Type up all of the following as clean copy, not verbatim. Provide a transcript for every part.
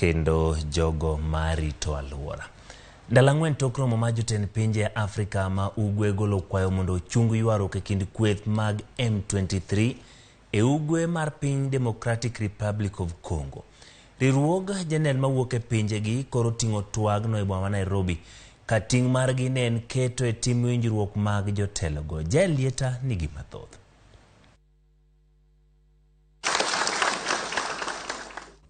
kendo jogo marito alwora. Ndalo ang'wen tok romo mar jotend pinje Afrika ma ugwe golo kwayo mondo ochung ywaruok e kind kweth mag M23 e ugwe mar piny Democratic Republic of Congo. Riwruog jenel mawuok e pinjegi koro ting'o twagno e boma ma Nairobi ka ting' margi ne en keto e tim winjruok mag jotelogo. Jael Lieta nigi mathoth.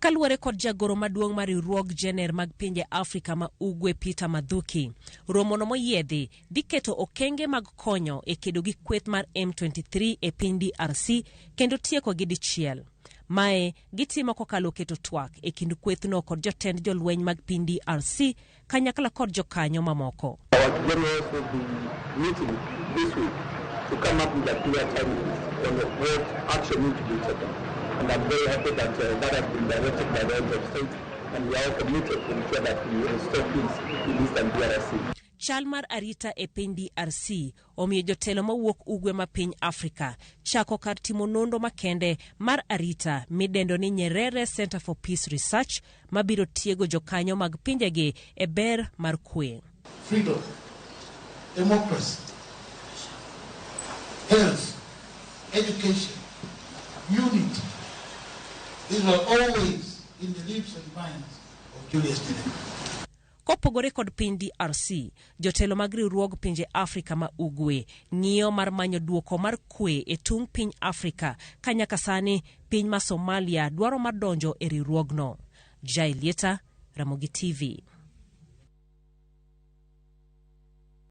Kaluwore kod jagoro maduong' mar riwruog jener mag pinje Afrika ma Ugwe Peter Mathuki, romono moyiedhi dhi keto okenge mag konyo e kedo gi kweth mar M23 e piny DRC kendo tieko gi dichiel. Mae gitimo kokalo keto twak e kind kwethno kod jotend jolweny mag piny DRC kanyakla kod jokanyo mamoko. Our generals will be meeting this week to come up with a clear timeline on what action needs to be taken. And I'm very happy that that has been directed by the heads of state, and we are all committed to ensure that we restore peace in Eastern DRC. Chal mar arita e piny DRC omiyo jotelo mawuok ugwe ma piny Afrika chako kar timo nonro makende mar arita midendo ni Nyerere Center for Peace Research mabiro tiego jokanyo mag pinjegi e ber mar kwe. Freedom, democracy, health, education, unity. These were always in the lips and minds of Julius Nyerere. Kopogore kod piny DRC, jotelo mag riwruog pinje Afrika ma Ugwe ng'iyo mar manyo duoko mar kwe e tung' piny Afrika ka nyaka sani piny ma Somalia dwaro mar donjo e riwruogno. Jael Lieta, Ramogi TV.